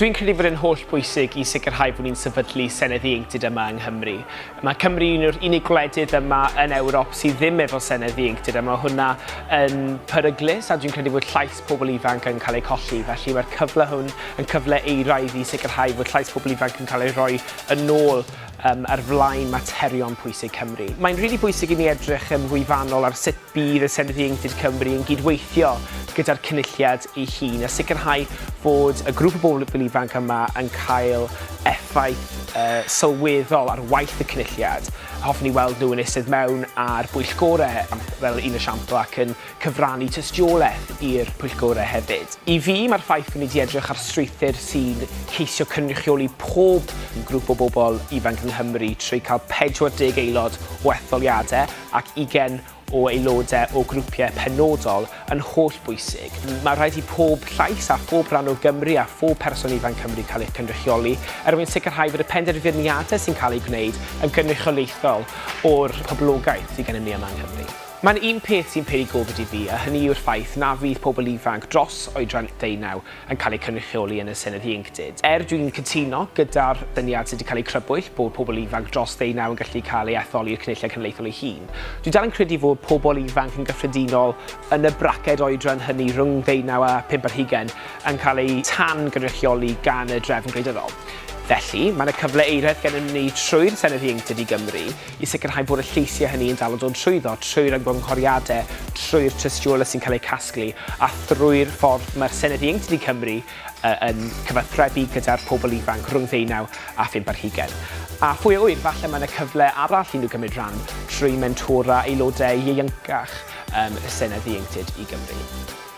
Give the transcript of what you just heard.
Dwi'n credu fod e'n holl bwysig i sicrhau fod ni'n sefydlu Senedd Ieuenctid yma yng Nghymru. Mae Cymru un o'r unig gwledydd yma yn Ewrop sydd ddim efo Senedd Ieuenctid a mae hwnna yn peryglus a dwi'n credu fod llais pobl ifanc yn cael ei colli. Felly mae'r cyfle hwn yn cyfle euraidd i sicrhau fod llais pobl ifanc yn cael ei roi yn ôl um, ar flaen materion pwysig Cymru. Mae'n rili bwysig i ni edrych yn fwy fanol ar sut Bydd y Senedd Ieuenctid Cymru yn gydweithio gyda'r Cynulliad ei hun a sicrhau fod y grŵp o bobl ifanc yma yn cael effaith uh, sylweddol ar waith y Cynulliad. Hoffwn i weld nhw yn eistedd mewn ar bwyllgorau fel un esiampl ac yn cyfrannu tystiolaeth i'r pwyllgorau hefyd. I fi, mae'r ffaith bod ni wedi edrych ar strwythur sy'n ceisio cynrychioli pob grŵp o bobl ifanc yng Nghymru trwy cael 40 aelod o etholiadau ac 20 o aelodau o grwpiau penodol yn holl bwysig. Mae rhaid i pob llais a phob rhan o Gymru a phob person ifanc Cymru cael eu cynrychioli er mwyn sicrhau fod y penderfyniadau sy'n cael eu gwneud yn gynrychiolaethol o'r poblogaeth sydd gennym ni yma yng Nghymru. Mae'n un peth sy'n peri gofid i fi a hynny yw'r ffaith na fydd pobl ifanc dros oedran deunaw yn cael eu cynrychioli yn y Senedd Ieuenctid. Er dwi'n cytuno gyda'r syniad sydd wedi cael ei crybwyll bod pobl ifanc dros ddeunaw yn gallu cael eu ethol i'r Cynulliad Cenedlaethol ei hun, dwi dal yn credu fod pobl ifanc yn gyffredinol yn y braced oedran hynny rhwng ddeunaw a phump ar hugain yn cael eu tan-gynrychioli gan y drefn gwleidyddol. Felly, mae yna cyfle eiraidd gennym ni trwy'r Senedd Ieuenctid i Gymru i sicrhau bod y lleisiau hynny yn dal yn dod trwyddo, trwy'r ymgynghoriadau, trwy'r tystiolaeth sy'n cael eu casglu, a thrwy'r ffordd mae'r Senedd Ieuenctid i Cymru yn cyfathrebu gyda'r pobl ifanc rhwng ddeunaw a phump ar hugain. A phwy a ŵyr, falle mae yna cyfle arall i nhw gymryd rhan trwy mentora aelodau ieuencach y Senedd Ieuenctid i Gymru.